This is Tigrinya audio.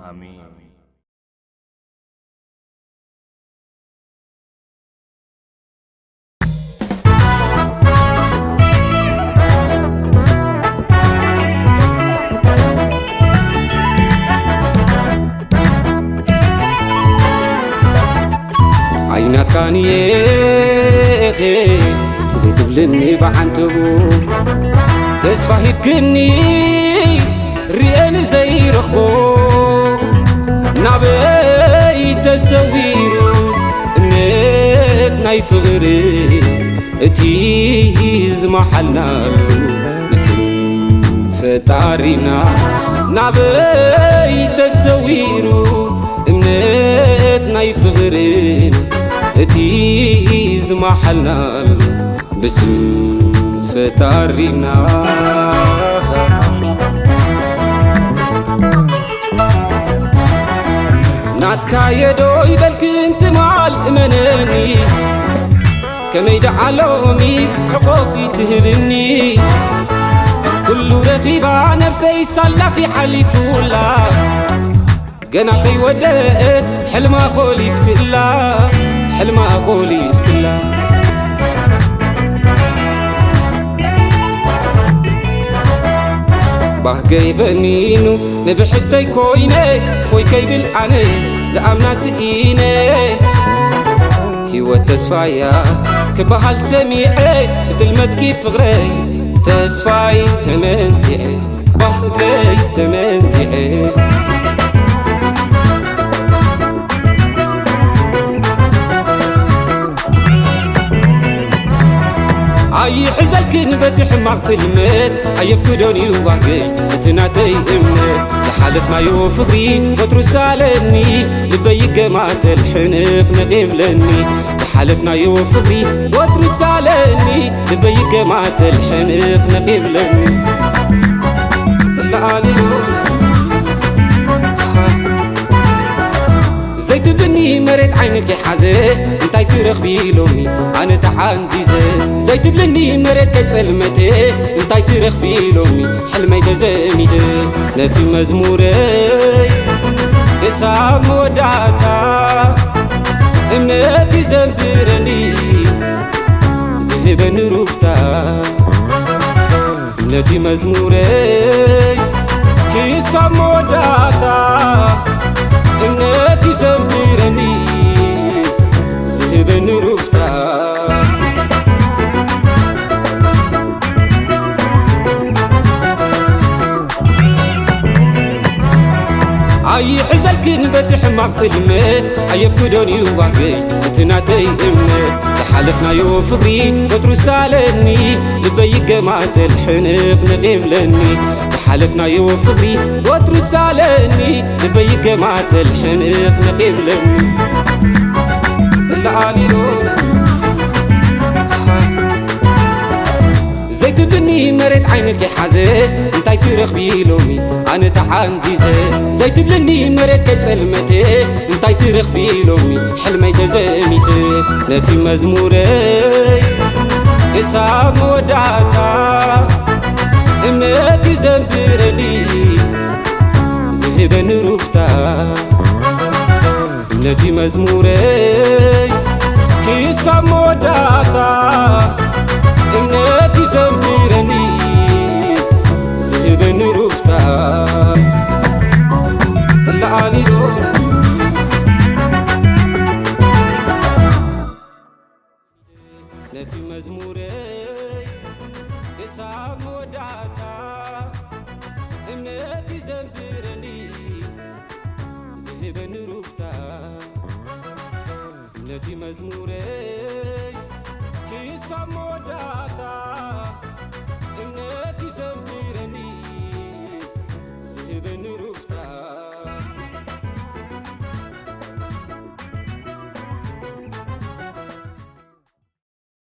ኣሜን። ኣይናትካን ኢኻ ዘይትብልኒ ብዓንተቦ፣ ተስፋ ሂብክኒ ርኤ ንዘይረኽቦ፣ ናበይ ተሰዊሩ እምነት ናይ ፍቕሪ እቲ ዝመሓልናሉ ብስም ፈጣሪና? ናበይ ተሰዊሩ እምነት ናይ ፍቕሪ እቲ ዝመሓልናሉ ብስም ፈጣሪና? ናትካ የዶ ይበልክን ትማል እመነኒ፣ ከመይ ደዓሎሚ ሕቆፊ ትህብኒ? ኩሉ ረኺባ ነብሰይ ሳላኺ ሓሊፉላ፣ ገና ከይወደአት ሕልማ ኾሊፍክላ፣ ሕልማ ኾሊፍክላ። ባህገይ በኒኑ ንብሕተይ ኮይነ፣ ፎይ ከይብል ኣነ ዝኣምና ስኢነ። ህይወት ተስፋያ ክበሃል ሰሚዐ፣ ብጥልመትኪ ፍቕረይ ተስፋይ ተመንዚዐ፣ ባህገይ ተመንዚዐ። ኣይሕዘልክን በቲ ሕማቕ ጥልመት፣ ኣየፍቅዶን እዩ ባህገይ እቲ ናተይ እምነት። ዝሓለፍናዮ ፍቕሪ ወትሩ ሳለኒ፣ ልበይ ይገማተል ሕንቕ ነቕ ይብለኒ። ዝሓለፍናዮ ፍቕሪ ወትሩ ሳለኒ፣ ልበይ ይገማተል ሕንቕ ነቕ ይብለኒ። ለኣሊሉ ዘይትብልኒ መሬት ዓይንኪ ሓዘ፣ እንታይ ትረኽቢ ሎሚ ኣነ ተዓንዚዘ? ዘይትብልኒ መሬት ከይጸልመተ፣ እንታይ ትረኽቢ ሎሚ ሕልመይ ተዘሚተ? ነቲ መዝሙረይ ክሳብ መወዳእታ እምነት ይዘንብረኒ ዝህበኒ ሩፍታ። ነቲ መዝሙረይ ክሳብ መወዳእታ እምነት ይዘንብረኒ ዝህበኒ ሩፍታ። ኣይሕዘልክን በቲ ሕማቕ ጥልመት፣ ኣየፍቅዶን እዩ ባህገይ እቲ ናተይ እምነት። ዝሓለፍናዮ ፍቕሪ ወትሩ ሳለኒ፣ ልበይ ይገማተል ሕንቕ ነቕ ይብለኒ። ዝሓለፍናዮ ፍቕሪ ወትሩ ሳለኒ፣ ልበይ ይገማተል ሕንቕ ነቕ ይብለኒ። ለኣሊሎ ዘይትብልኒ መሬት ዓይንኪ ሓዘ፣ እንታይ ትረኽቢ ሎሚ ኣነ ተዓንዚዘ? ዘይትብልኒ መሬት ከይጸልመተ፣ እንታይ ትረኽቢ ሎሚ ሕልመይ ተዘሚተ? ነቲ መዝሙረይ ክሳብ መወዳእታ እምነት ይዘንብረኒ ዝህበኒ ሩፍታ። ነቲ መዝሙረይ ክሳብ መወዳእታ እምነት ይዘምረኒ ዝህበኒ ሩፍታ። ለዓሊሎ ነቲ መዝሙረይ ክሳብ መወዳእታ እምነት ይዘምረኒ ዝህበኒ ሩፍታ። ነቲ መዝሙረይ ክሳብ መወዳእታ እምነት ይዘምረኒ